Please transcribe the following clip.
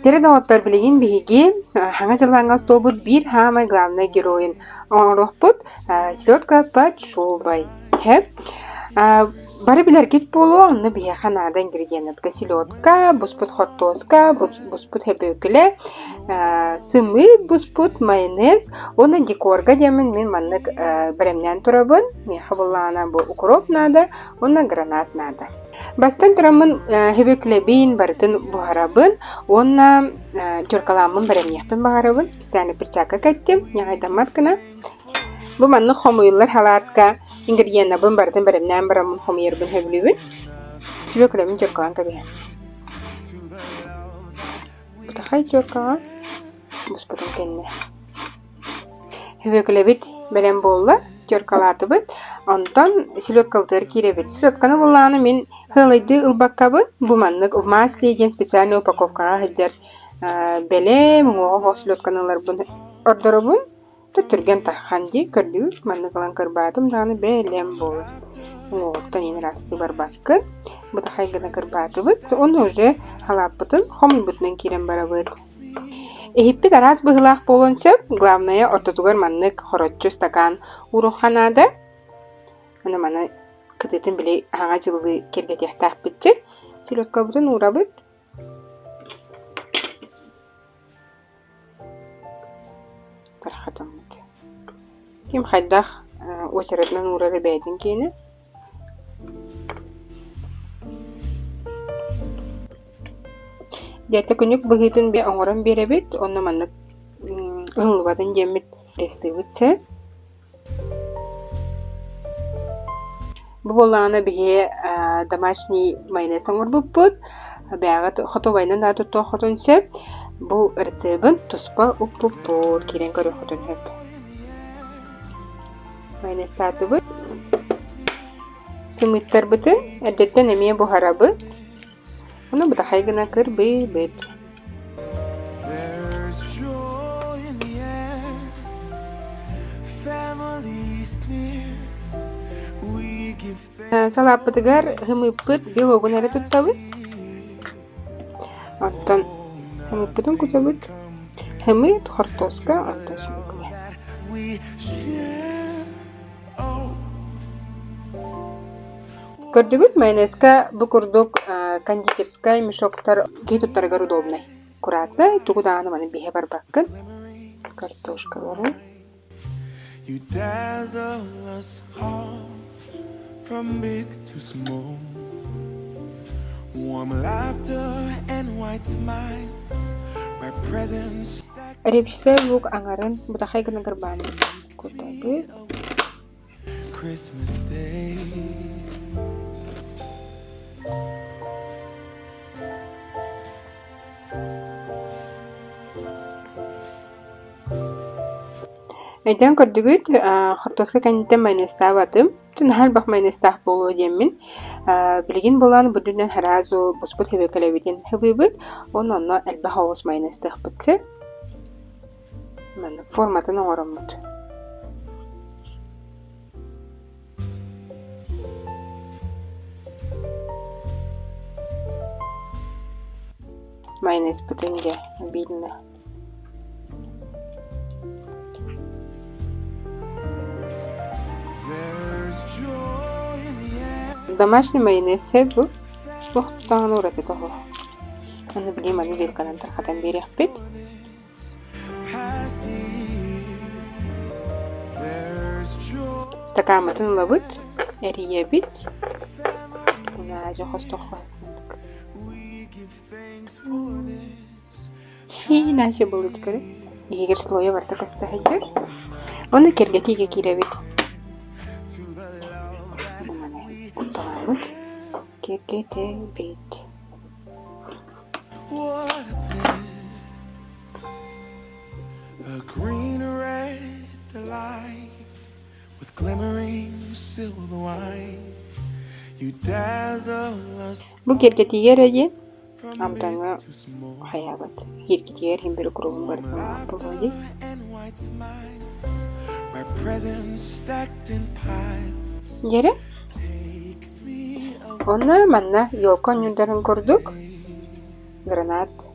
Дьэрэ доҕоттор, билигин биһиги Хаҥа дьыллааҥҥа остуолбут биир саамай главнай геройун оҥоруохпут селедка под шубой. Бары билэргит буолуо, онно биһиэхэ наада ингредиеннэргэ селедка, буспут хортуоска, буспут һөбүөкүлэ, сымыыт буспут, майонез уонна декорга диэммин мин маннык бэлэмнээн турабын. Миэхэ буоллаҕына бу укроп наада уонна гранат наада. Бастан тураммын һөбүөкүлэбин барытын буһарабын уонна теркалааммын бэлэмниэхпин баҕарабын. Специально перчатка кэттим, ньаҕайдаммат гына. Бу маннык хомуйуллар халаатка ингредиеннабын барытын бэлэмнээн бараммын хомуйарбын сөбүлүүбүн. Сүбэкүлэбин теркалаан кэбиһэн. Бытахай теркаҕа буспутун кэннэ. Сүбэкүлэбит бэлэм буолла, теркалаатыбыт. Онтон селедкабытыгар киирэбит. Селедканы буллаҕына мин сыалайдыы ылбаккабын бу маннык в масле диэн специальный упаковкаҕа сылдьар бэлэм уҥуоҕа суох селедканы ыларбын ордоробун. Түргэн тархан дии көрдүүр, маннык ылан кырбаатым даҕаны бэлэм буолар. Уҥуоҕуттан иин ыраастыы барбаккын, бытахай гына кырбаатыбыт, уонна уже халааппытын хомуйбутунан киирэн барабыт. Иһиппит араас быһыылаах буолуон сөп, главное ортотугар маннык хороччу стакан ууруохха наада. Аны маны кытыытын били аһаҥа дьыллыы киэргэтиэхтээхпит Селедкабытын уурабыт. Тархатаммыт. Ким хайдах уочаратынан уурара бэйэтин киэнэ. Дьэ төкүнүк быһыытын оҥорон биэрэбит уонна маннык ыһыллыбатын диэммит пресстыыбыт сөп. Бу буоллаҕына биһи домашний майонез оҥорбуппут. Бэйэҕит хотуобайынан да туттуоххутун сөп. Бу рецебин туспа укпуппут, киирэн көрүөххүтүн сөп. Майонезтаатыбыт. Сымыыттарбытын эрдэттэн эмиэ буһарабыт. Ону бытахай гына кырбыыбыт. Салааппытыгар һымыыппыт белогун эрэ туттабыт. Оттон һымыыппытын кутабыт. Һымыыт, хортуоска, онтон сүбүкүлэ. Көрдүгүт, майонезка бу курдук кондитерскай мешоктар киһи туттарыгар удобнай. Аккуратно, тугу даҕаны маны биһэ барбаккын. Картошкалары. You dazzle us all from big to small. Warm laughter and white smiles, my presence stacked. Репчатый лук аҥарын бытахай гына кырбаан кутабыт. Christmas Day. Өйдөөн көрдүгүт, хортуоска кэнниттэн майонезтаабатым. Наһаа элбэх майонезтаах буолуо диэммин. Билигин буолан бу дүнэн сразу буспут һөбүөкэлэбитин һыбыыбыт. Уонна онно элбэх оҕус майонезтыахпыт сөп. Маннык форматын оҥороммут. Майонезпытын дьэ обильно Домашний майонез сөп бу. Туох даҕаны уратыта суох. Аны билигин маны вилканан тархатан биэриэхпит. Стакаммытын ылабыт, эрийэбит. Унаажа хостоххо Иначе былыт көрө. Иһигэр слоя барыта көстө сылдьар. Уонна кэргэтиигэ киирэбит. Маны кутталаабыт. Кэргэтэбит. A green red delight with glimmering silver wine. You dazzle us Бу кэргэтиигэ эрэ диэн from амтаҥҥа big to small. хайаабат. Кииргитигэр иһин били куруһун Warm барытын laughter буолуо дии. and white smiles, my presents stacked in piles. Дьэрэ Take me away Онно манна елка оонньуурдарын Christmas курдук Day. Гранат.